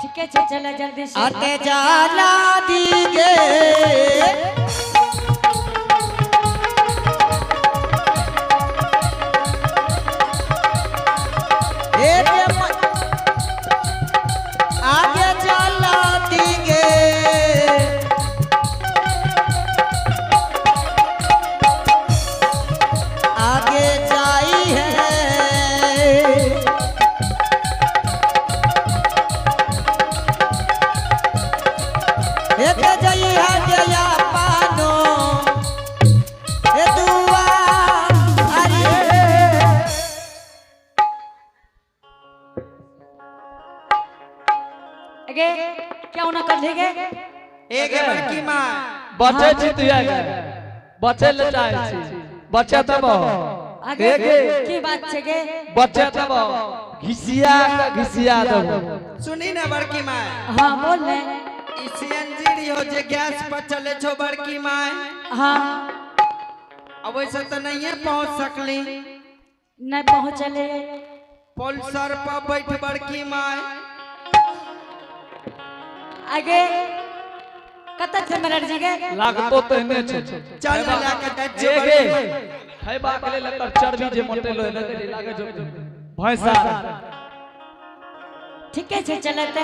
ठीक है छे, चला जल्दी से। आते जाला दीगे ए रे आगे जाला दीगे आगे जाई है एक जई है जया पानो ए दुआ अरे। अगे क्या होना कर लेगे? एगे बड़की माँ। बचे छी तू आगे, बचे ले चाहे छी, बचे तब। आगे। एगे। की बात छे गे? बचे तब घिसिया के घिसिया देबो। सुनी ना बड़की माँ। हाँ बोल ने। ई सीएनजी रहियो जे गैस पर चले छो बड़की माँ। हाँ। अब वैसे तो नहीं पहुंच सकली। नहीं पहुँचले। पल्सर पर बैठ बड़की माँ। आगे कत छे मरर जी गे? लागतो तेहने छौ। चल ला के जाइ छियौ एगे बड़की माँ। खैबा के लेल एकर चर्बी जे मोटेलो है ने, लागे जो भैंसा। ठीक है छे, चलते।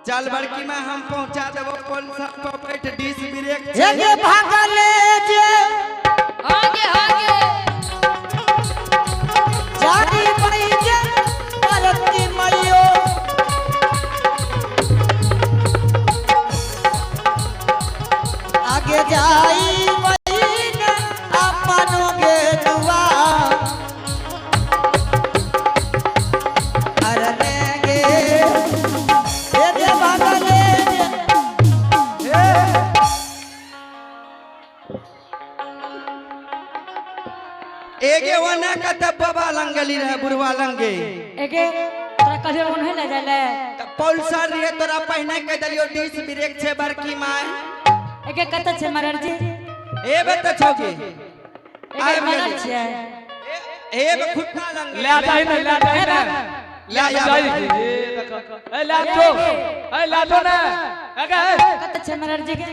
चल बड़की माँ, हम पहुंचा देबो। पल्सर पर बैठ, डिस ब्रेक छै। एक भागले जे आगे आगे। जारी मई जे परती मइयो आगे जाई मई ने अपनो गे दुआ अरे गे एक भागले जे एगे ओना कत बाबा लंग गेली रहे, बुढ़वा लंगे। एगे तोरा कहियो ओन्हे ले जाले। त पल्सर रहे तोरा पहिने के देलियो, डिस ब्रेक छै बड़की माँ। एगे कत छे मरर जी? ए बे त छौगे। एगे आबि मरर गेली। छियै? ए बे खुट्टा लंग। ले जाहि ने, ले जाहि ने। ले आ। जाहि ए देख, ए लाजो, ए लाजो ने एगे ए। कत छे मरर जी गे?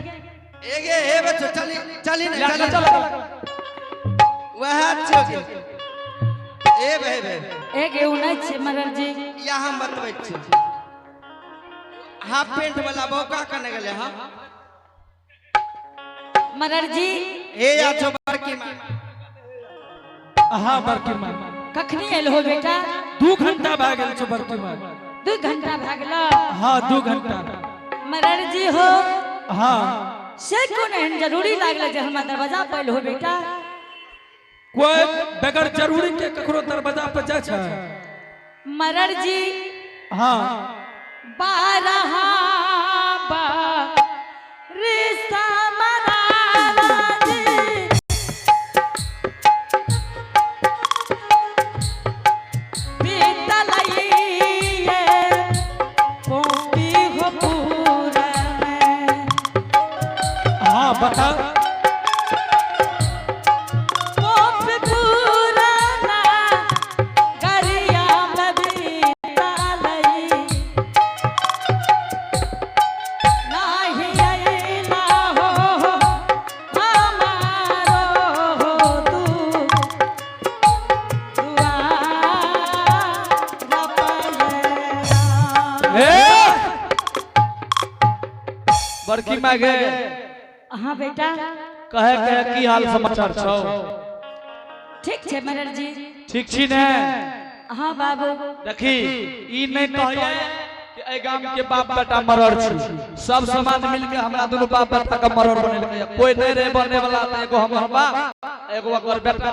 एगे ए बे छौ, चली चली ने। ले चली। चल। वएह छौगे। ए बे बे। एगे उ नहीं छे मरर जी। या हम बतबै छी, हाफ पेंट वाला बौका कने गेलै। हाँ। मरर जी। ए या छौ बड़की माँ। हाँ बड़की माँ। कखनी एल हो बेटा? 2 घंटा भए गेल छौ बड़की माँ। 2 घंटा भए गेलो? हाँ, 2 घंटा। मरर जी हो। हाँ। से कोन एहन जरूरी लागल जे हमरा दरवाजा पर एल हो बेटा? कोई बगैर जरूरी के ककरो दरवाजा पर जाइ छै? मरर जी। हाँ। 12 रिश्ता मरारा जी। बीतलइये पोपी हो पूरा में। हाँ, बता। पोपी पूरा ना गरिया में बीतलई। नाही अइला हो हमारो हो तू दुआर पर। ए बड़की माँ गे। हाँ बेटा। कहे के की हाल समाचार छौ? ठीक छै मरर जी। ठीक छी ने? हाँ बाबू। देखी, ई नहीं कहिए कि एहि गाम के बाप बेटा मरर छी। सब समाज मिल के हमरा दुनू बाप बेटा के मरर बनेलकै। कोई नहीं रहे बने वाला त एगो हमर बाप, एगो ओकर बेटा।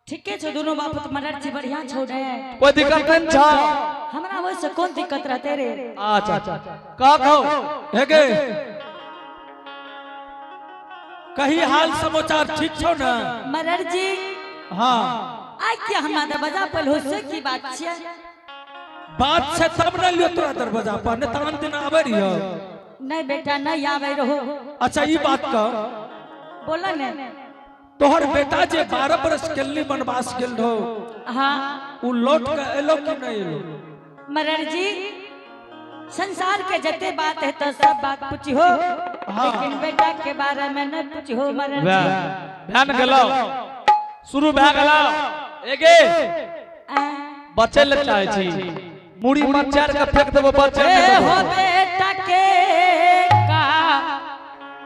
ठीके छौ, दुनू बाप तऽ मरर छी, बढ़िया छौ ने। कोई दिक्कत नहीं छौ? हमरा ओहिसँ कोन दिक्कत रहते रे? अच्छा अच्छा, कह कहो। हे गे, कही हाल समाचार ठीक छौ ने? मरर जी। हाँ। आइ के हमरा दरवाजा पर हो से की बात छियै? बात छै तब ने लियो तोरा दरवाजा पर, नहीं तऽ आन दिन आबै रहियो। नहीं बेटा, नहीं आवे रहो। अच्छा, ई बात कह। बोला ने। तोहर बेटा जे 12 बरस केलनी वनवास गेल रहो, हाँ। उ लौट के एलो कि नहीं एलो? मरर जी, संसार के जते बात है तो सब बात पूछिहो, लेकिन बेटा के बारे में न पूछिहो मरर जी। ध्यान गेलो, शुरू भए गेलो। एगे बचे ले चाहे छी, मुड़ी मचार के फेंक देबो, बचे ए हो बेटा के का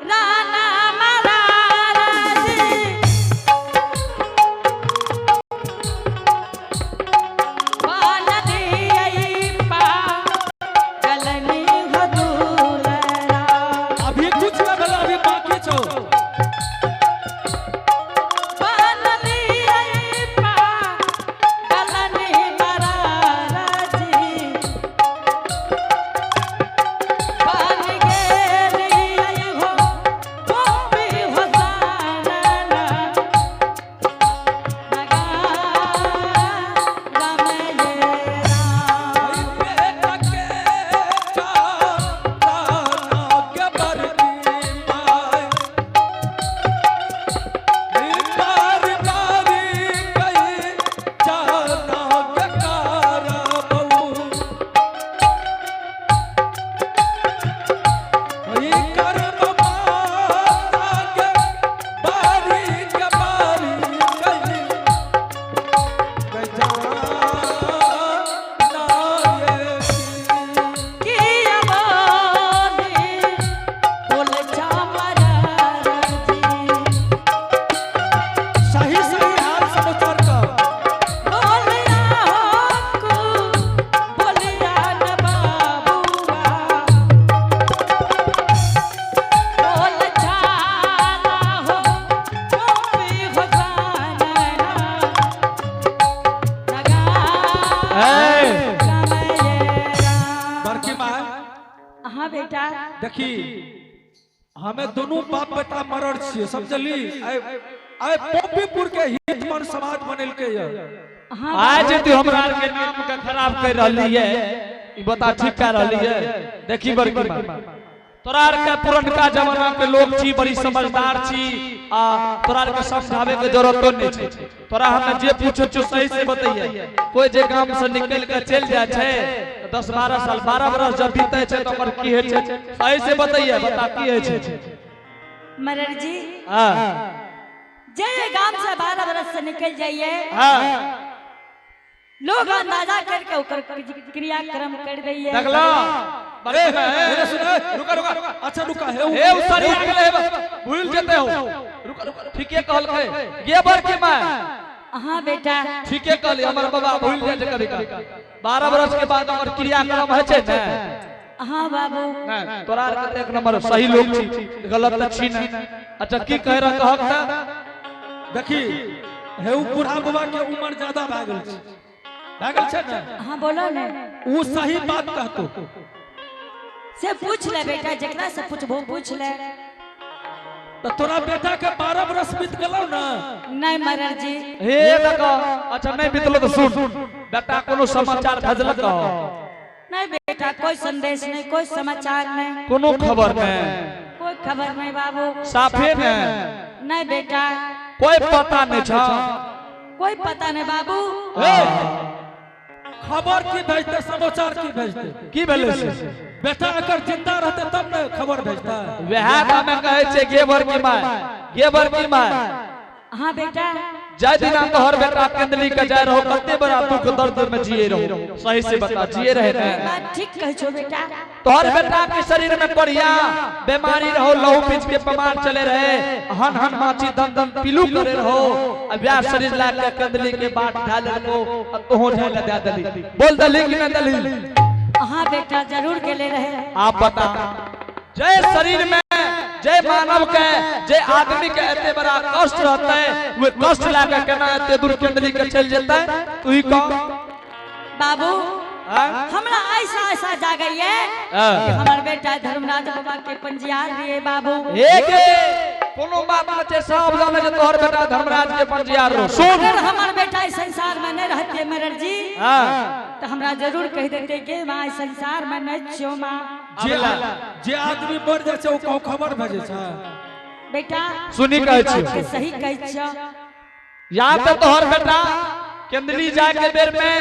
राना मरारा जी, बान दियई पा गलनी हो दूलरा। अभी कुछ न भेल, अभी बाकी छौ। बान दियई पा गलनी मरारा जी, बान गेली हो गोपी हो जाना लगा राम ये राम। बेटा के का राना के बरकी माय, बार बारी कई जाना के कारा बहू। ई कर्म माता के बारी के बारी कई गजाना ये की अबोली बोल चामरा जी। सही सही हाल समाचार का। बोलिया हो बोलिया न बाबूआ, बोल छाला हो गोपी हो जाना लगा राम ये राम। बड़की माँ। हाँ बेटा। देखी, हमें दोनों बाप बेटा मरर छियै, समझली? आइ आइ पोपीपुर के हितमन समाज बनेलकै ये। हाँ। आज तू हमरा आर के नाम के खराब कर रहली है, ई बता ठीक कर रहली है? देखी बड़की माँ, तोरा आर के पुरनका जमाना के लोग छी, बड़ी समझदार छी, आ तोरा आर के समझावे के जरूरत नहीं छै। तोरा हमें जे पूछो छो सही से बताइए। कोई जे गांव से निकल के चल जाय छै, 10 12 साल 12 बरस जब बीते छै तो ओकर की होइ छै, सही से बताइए, बता की होइ छै? मरर जी, हां। जे गांव से 12 बरस से निकल जाइए, हां। लोग अंदाजा करके ओकर क्रियाक्रम कर दैये। देखला बड़े ए, सुन, ए। रुका रुका। अच्छा रुका हे। हे उ सरी आ गेलै, भूल जेते हो। रुका रुका, ठीके कहलकै गे बड़की माय। हाँ बेटा। ठीके कहली, हमर बाबा भूल जाइ छै कभी कभी। 12 बरस के बाद हमर क्रियाक्रम होइ छै ने? हाँ बाबू। नहि, तोरा आर के तऽ एक नंबर सही लोग छी, गलत तऽ छी नहि। अच्छा की कह रहा कहक तऽ? देखी, हे उ बूढ़ा बाबा के उम्र ज्यादा भए गेल छै, भए गेल छै ने? हाँ बोलो ने। उ सही बात कहतो। से पूछ ले बेटा, जकरा से पूछबो पूछ ले। तो तोरा बेटा के 12 बरस बीत गेलौ ना? नहीं मरर जी। हे देख, अच्छा नहीं बीतलो तऽ सुन, बेटा कोनो समाचार भेजलक? नहीं बेटा, कोई संदेश नहीं, कोई समाचार नहीं। कोनो खबर नहीं? कोई खबर नहीं बाबू। साफे नहीं? नहीं बेटा। कोई पता नहीं छ? कोई पता नहीं बाबू। हे। खबर की भेजते, समाचार की भेजते? की भेलै से? बेटा अगर जिंदा रहते तब ने खबर भेजता। वएह तऽ हमे कहै छियै गे बड़की माय, गे बड़की माय। हाँ बेटा। जाय दिना तोहर बेटा केंदली के जाय रहो, कते बड़ा दुख दर्द में जिए रहो, सही से बता, जिए रहे ने? बात ठीक कहै छो बेटा। तोहर बेटा के शरीर में बढ़िया बीमारी रहो, लहू पीच के पमार चले रहे, हन हन माची दन दन पीलू करे रहो, अब व्याह शरीर ला के कंदली के बाट ढाल को आ तोहो ढाल दे दली, बोल दली कि न दली? हाँ बेटा, जरूर गेले रहे। आप बता, जय शरीर में जय मानव के जय आदमी के एते बड़ा कष्ट रहता है, वे कष्ट ला के केना एते दूर केंदली के चल जेता है, तू ही कह। बाबू, हाँ? हमरा ऐसा ऐसा जागैये हाँ। कि हमर बेटा धर्मराज बाबा के पंजियार रहिए बाबू। एक कोनो बात न छै, सब जाने जे तोहर बेटा धर्मराज के पंजियार रहो। सुन, अगर हमर बेटा इस संसार में नहीं रहते मरर जी, हाँ। तो हमरा जरूर कह देते कि माँ इस संसार में नहीं छियो माँ। जे आदमी मर जाइ छै ओ कहूँ खबर भेजै छै? बेटा सुनी कहै बात छियौ। के सही कहै छियौ। या तो तोहर बेटा केंदली जाए के बेर में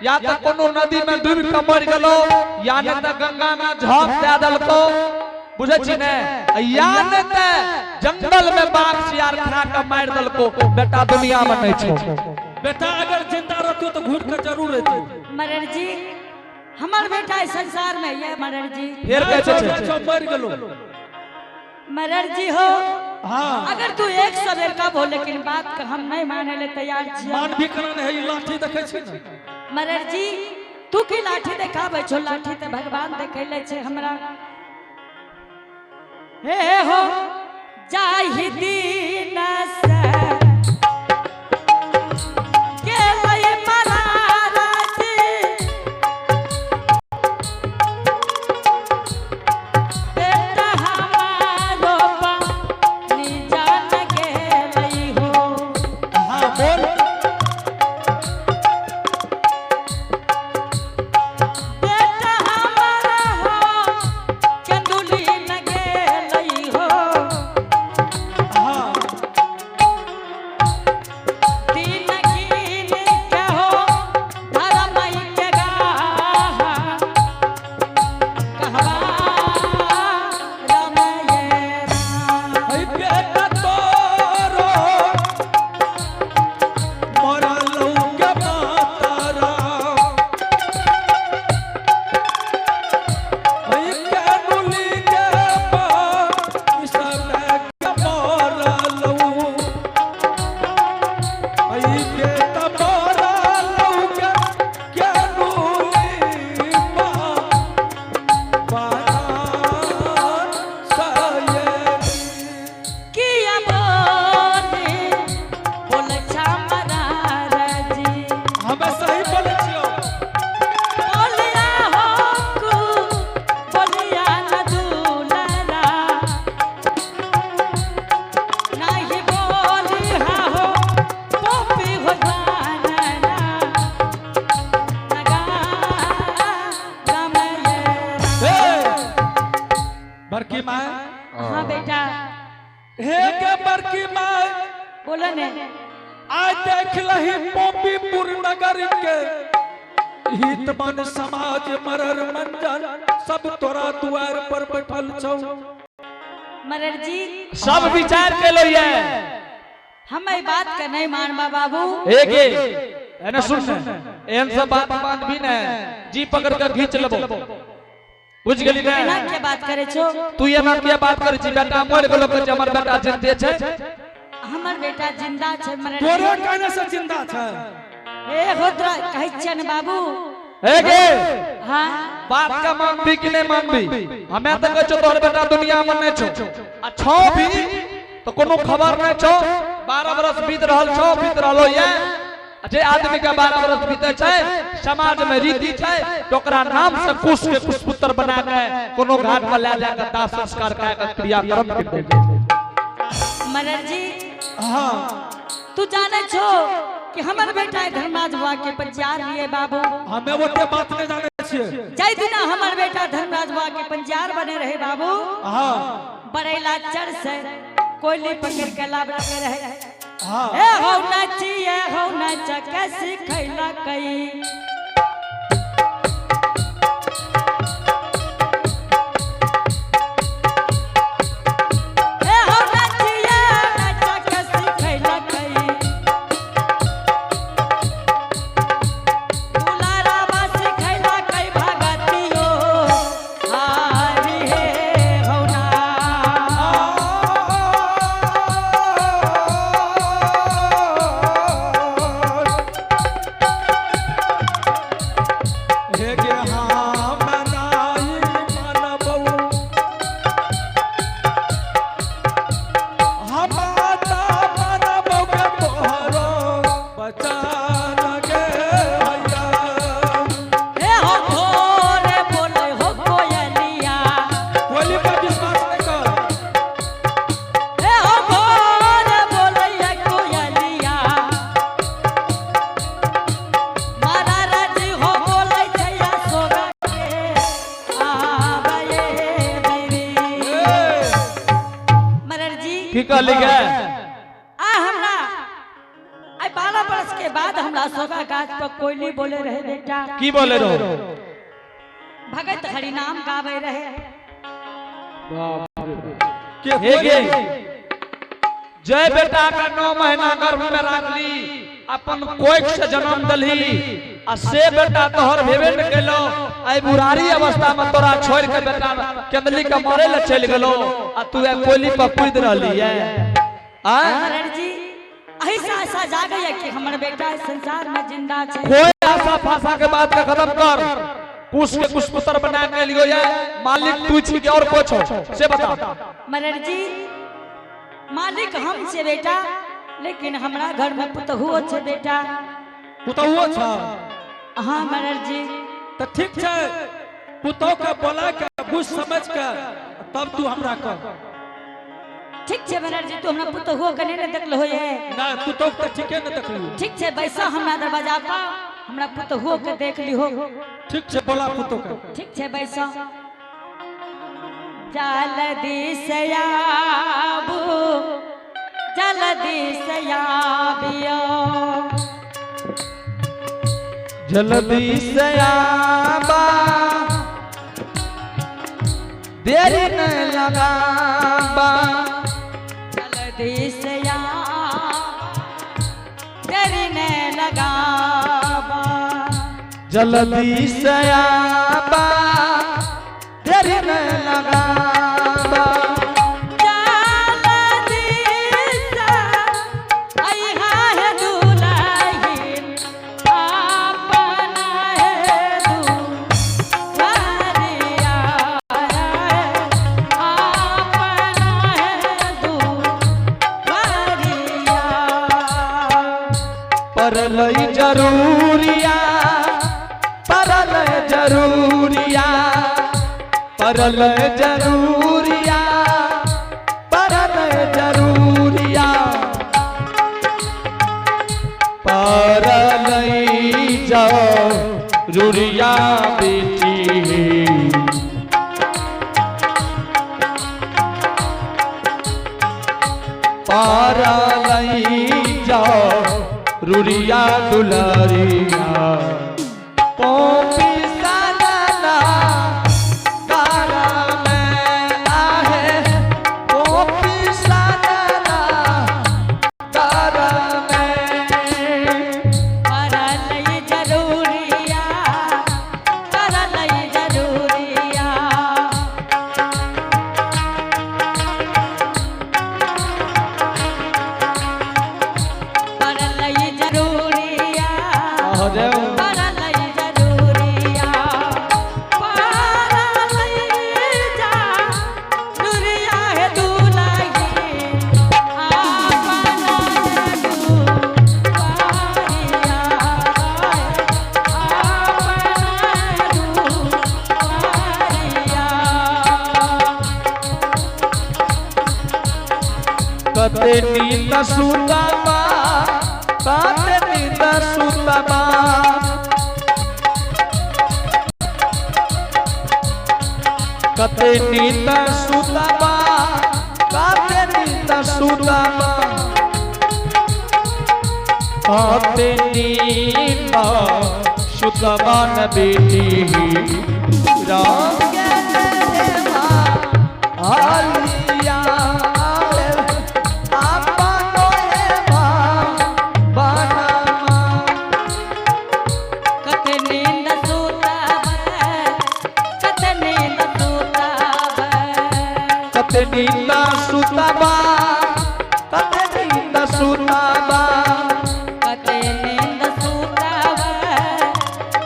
या तो कोनो नदी में डूबि के मर गेलो, या ने तो गंगा में झोंक दे देलको, बुझै छी ने, या ने ते जंगल में बाघ सियार खा के मारि देलको, बेटा दुनिया में नहीं छौ। बेटा अगर जिंदा रहतो तो घूर के जरूर रहतो। मरर जी हमर बेटा इस संसार में ये मरर जी। फेर कहै छै छौ मर गेलो। मरर जी हो। हाँ। अगर तू 100 बेर कब हो लेकिन बात के हम नहीं माने ले तैयार छियै। मान भी करा नहीं है, ई लाठी देखै छी ने। मरर जी तू की लाठी देखाबै छो, लाठी ते भगवान देखैले छै हमरा। हे हो जाहि दिन से गेलै मरार जी, बेटा हमारो पानी जान गेलै हो। हाँ बोल। बेटा हमारा हो केंदुली न गेलै हो। हाँ। दिन गिन के हो धर्मई के गाहा, कहवा रमये राम। है बेटा तोरो मरलौ के मातारा, है केनुली के पास के मरलौ, है बेटा मरलौ के केनुली पास सये। किया बोली बोलै छा मरार जी। हमें सही बोलै छियौ। बोलिया हो कु बोलिया न दुलरा, नाही बोली हा हो पोपी हो जानना, नगा रमये हे राम। बड़की माय। हाँ बेटा। हे के बड़की माय। बोलो ने। आज देख लही पोपीपुर नगर के हित मन समाज मरर मंजन सब तोरा दुआर पर बैठल छौ। मरर जी सब विचार केलो ये। हम ई बात के नहीं मानबा बाबू। एक एने सुन ने, एहन सब बात मान भी ने जी पकड़ के घींच लेबो, बुझ गेली ने। एना के बात करे छो? तू एना के बात करे छी? बेटा मर गेलो कहै छै हमर बेटा जिंदे छै। हमर बेटा जिंदा छै मरर तोरे जी। कहने से जिंदा छै। ए हो तोरा कहै छियै ने बाबू। हे गे। हाँ। बात का मानबी कि नहीं मानबी? हमें तो कहै छौ तोहर बेटा दुनिया में नहीं छौ, आ छौ भी तो कोनो खबर नहीं छौ। 12 बरस बीत रहल छौ, बीत रहलो ये। जे आदमी के 12 बरस बीते छै समाज में रीति छै तो ओकरा नाम से कुश के कुशपुत्र बना के कोनो घाट पर ले जाके दाह संस्कार करा के क्रियाक्रम के दे छै। मरर जी। हाँ। तू जाने छो कि हमर बेटा धर्मराज बुआ के पंचार लिए बाबू। हमें ओते बात नहीं जाने छियै। जाय दिना हमर बेटा धर्मराज बुआ के पंचार बने रहे बाबू। हाँ। बरेला चढ़ से कोयली पकड़ के लाभ रखे रहे। हाँ। ए हो नचिए हो नच के सिखैला कई। ए हो नचिए नच के सिखैला कई। दुलारा बा सिखैला कई भगतियो हारी हे हो ना। आ कहली गे? आ हमरा आई 12 बरस के बाद हमरा सोगा गाछ पर कोयली बोले रहे बेटा। की बोले रहो? भगत हरिनाम गावे रहे। के हे गे, जय बेटा का 9 महीना गर्भ में राखली, अपन कोख से जन्म दलही, आ से बेटा तोहर भेबे न केलो, आई बुरारी अवस्था में तोरा छोड़ के बेटा केंदली के मरे ले चल गेलो, आ तू ए कोयली पर कूद रहली है। आ मरर जी, ऐसा आशा जागे है कि हमर बेटा इस संसार में जिंदा छे। कोई आशा फाशा के बात का खत्म कर। कुश के कुश पुत्र बना के लियो या मालिक तू छी के और कुछ हो से बता। मरर जी, मालिक हम छे बेटा, लेकिन हमरा घर में पुतहु छे बेटा। पुतहुओ छ? हाँ मरर जी। तो ठीक छै, पुतहु के बोला के बुझ समझ के तब तू हमरा कह। ठीक छे मरर जी, तू हमरा पुतहु के नहीं देखल होय है? ना, पुतहु के ठीके न देखलियो। ठीक छे, बैसा हमरा दरवाजा पर, हमरा पुतहु के देख लिहो। ठीक छे, बोला पुतहु के। ठीक छे, बैसा। जल्दी से आबू, जल्दी से आबियो, जल्दी से आबा, देरी न लगाबा। जल्दी से आबा, देरी न लगाबा। जल्दी से आबा, देरी न लगाबा। जल्दी से अइहा हे दुलहिन, अपना हे दुआरिया, अपना हे दुआरिया। परलई जरूरिया, परलई जरूरिया, परलई जरूरिया, परलई जरूरिया, परलई जरूरिया बेटी। परलई जरूरिया दुलरिया, पोपी सनना गारा में आहे, पोपी सनना गारा में। परलई जरूरिया, परलई जरूरिया। परलई जरूरिया, परलई जरूरिया, परलई जरूरिया हे दुलही, अपना दुआरिया, अपना दुआरिया। कते नींद सुतबा, कते नींद सुतबा, कते नींद सुतबा, कते नींद सुतबा, कते नींद सुतबा न बेटी, राम के आलिया कते नींद सुतावे, कते नींद सुतावे। कते नींद सुतबा, कते नींद सुतबा, कते नींद सुतावे,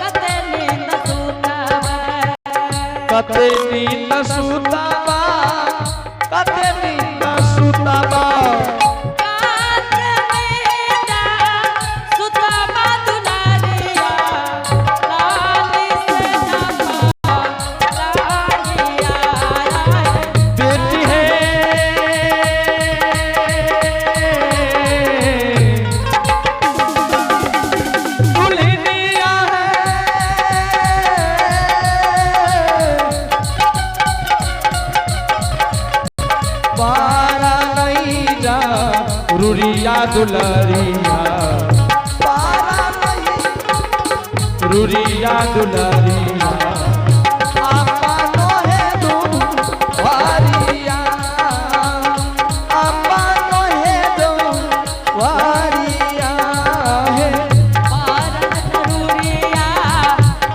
कते नींद सुतावे। कते नींद सुतबा, कते नींद सुतबा। कते नींद सुतावा दुलारिया, लाली से जापा लालिया। बेटी है दुल्हनिया है, रुरिया दुलारिया, पारा नहीं रुरिया दुलारिया। अपनो है दुआरिया, अपनो है दुआरिया है। पारल जरूरिया,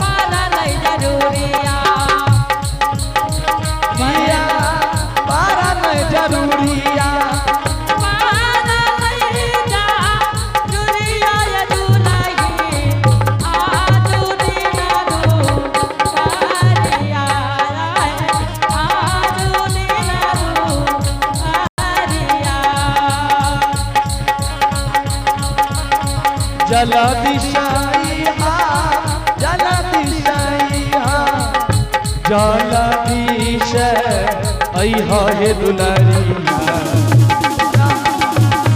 पारल जरूरिया। पिया पारा नहीं जरूरिया। पारल जरूरिया ये दुलाही, आजुनी ना दू कारिया, आजुनी ना दू कारिया। जला दिशा दिशाइहा, जला दिशाइहा। जला दिशा ऐ हे दुलारिया।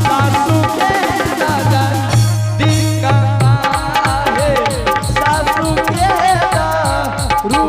सासू के दादा दिका है, सासू के दारू।